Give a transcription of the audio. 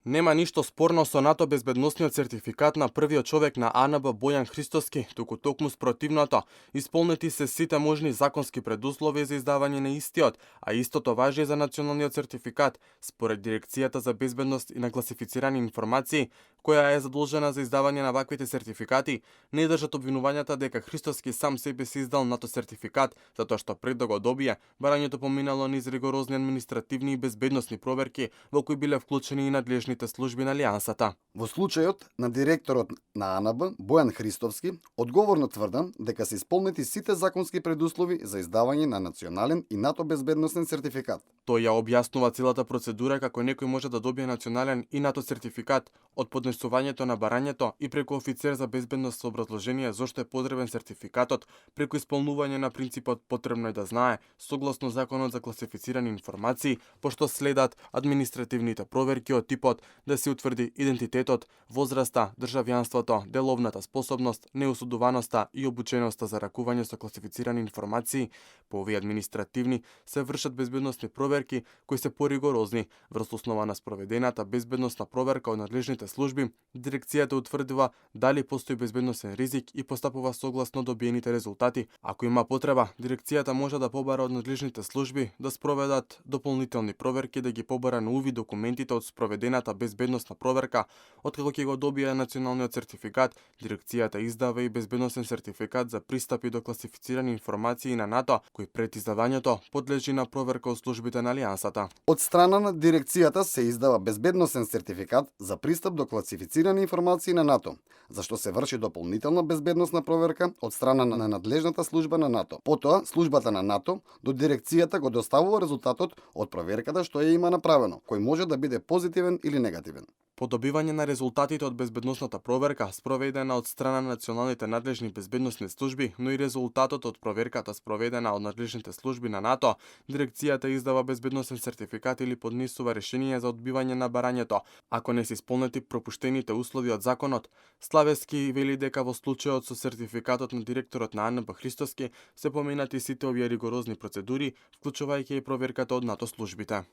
Нема ништо спорно со НАТО безбедносниот сертификат на првиот човек на АНБ Бојан Христоски, туку токму спротивното. Исполнети се сите можни законски предуслови за издавање на истиот, а истото важи за националниот сертификат, според Дирекцијата за безбедност и на класифицирани информации, која е задолжена за издавање на ваквите сертификати. Не држат обвинувањата дека Христоски сам себе си издал НАТО сертификат, затоа што пред да го добие, барањето поминало низ ригорозни административни и безбедносни проверки, во кои биле вклучени и надлежните служби на Алијансата. Во случајот на директорот на АНБ, Бојан Христовски, одговорно тврда дека се исполнети сите законски предуслови за издавање на национален и НАТО безбедносен сертификат. Тој ја објаснува целата процедура како некој може да добие национален и НАТО сертификат од поднесувањето на барањето и преку офицер за безбедност со образложение зошто е потребен сертификатот, преку исполнување на принципот потребно е да знае, согласно Законот за класифицирани информации, пошто следат административните проверки од типот да се утврди идентитетот, возраста, државјанството, деловната способност, неосудуваноста и обученоста за ракување со класифицирани информации. По овие административни се вршат безбедносни проверки кои се поригорозни. Врз основа на спроведената безбедносна проверка од надлежните служби, дирекцијата утврдува дали постои безбедносен ризик и постапува согласно добиените резултати. Ако има потреба, дирекцијата може да побара од надлежните служби да спроведат дополнителни проверки, да ги побара на увид документите од спроведената безбедносна проверка. Откако ќе го добие националниот сертификат, дирекцијата издава и безбедносен сертификат за пристапи до класифицирани информации на НАТО, кој пред издавањето подлежи на проверка од службите на Алијансата. Од страна на дирекцијата се издава безбедносен сертификат за пристап до класифицирани информации на НАТО, зашто се врши дополнителна безбедносна проверка од страна на надлежната служба на НАТО. Потоа, службата на НАТО до дирекцијата го доставува резултатот од проверката што ја има направено, кој може да биде позитивен или негативен. По добивање на резултатите од безбедносната проверка, спроведена од страна на националните надлежни безбедносни служби, но и резултатот од проверката спроведена од надлежните служби на НАТО, дирекцијата издава безбедносен сертификат или поднесува решение за одбивање на барањето, ако не се исполнети пропуштените услови од законот. Славески вели дека во случајот со сертификатот на директорот на АНБ Христоски се поминати сите овие ригорозни процедури, вклучувајќи и проверката од НАТО службите.